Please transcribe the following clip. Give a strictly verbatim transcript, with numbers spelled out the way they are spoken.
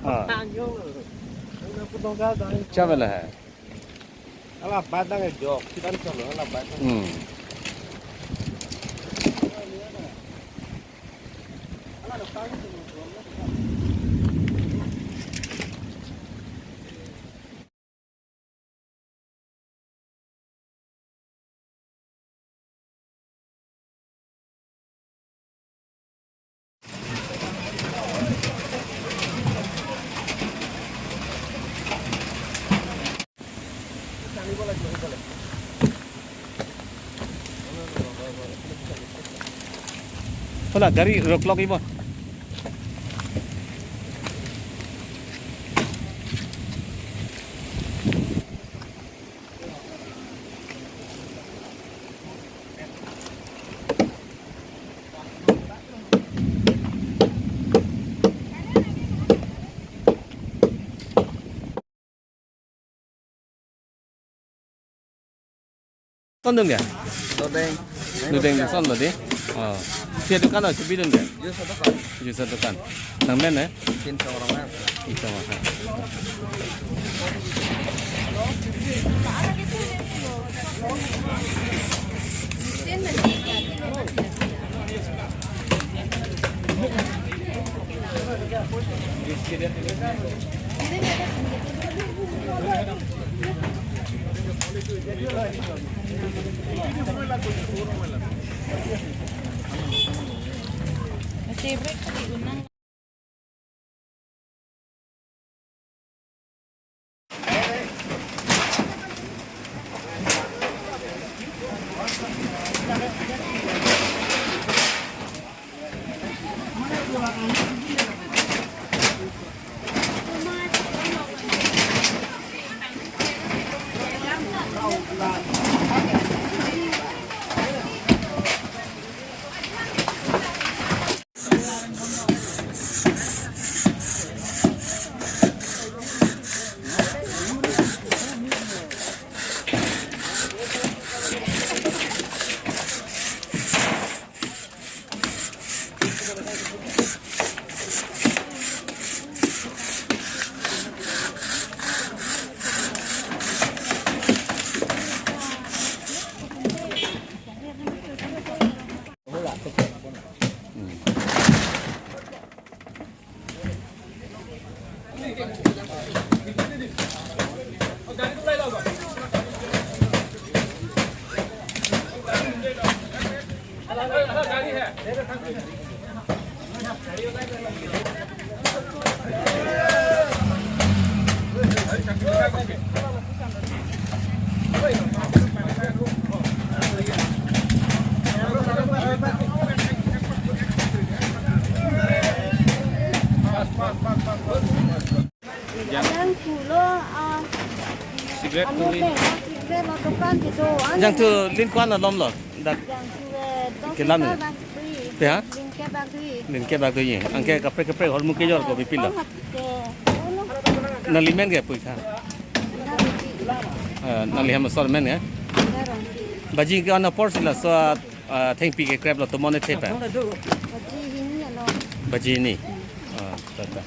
हाँ। क्या वाला है? Ala bat dang jok, kitan chalo, ala bat dang. Hmm. Hola, gari roklok ibo. Son dong ya? Dodeng. Dodeng son lo di. Oh. Sia dukan lo, chebi dong ya? Juice dukan. Juice dukan. Nang men eh? Tin song rong ha. Tin song rong ha. Jangthu lo, ah, cigarette anu tui. Pe, cigarette lo dukan kedo, anu. Jangthu lin ko-an alom lo. Dak. Jangthu, eh, dong kelam kita ni. Bak tui. Pe ha? Lin ke bak tui. Lin ke bak tui. Anke kaprek kaprek hormu kejor ko bipil lo. Oh, ke. Oh, no. Nangli men ke pui tha. Nangli. Eh, nangli hem asor men ke. Nangli. Baji ke-an apor si laso, ah, thengpi kekrep lo tomon e thepa. Baji hini lo. Baji hini. Ah, ta, ta.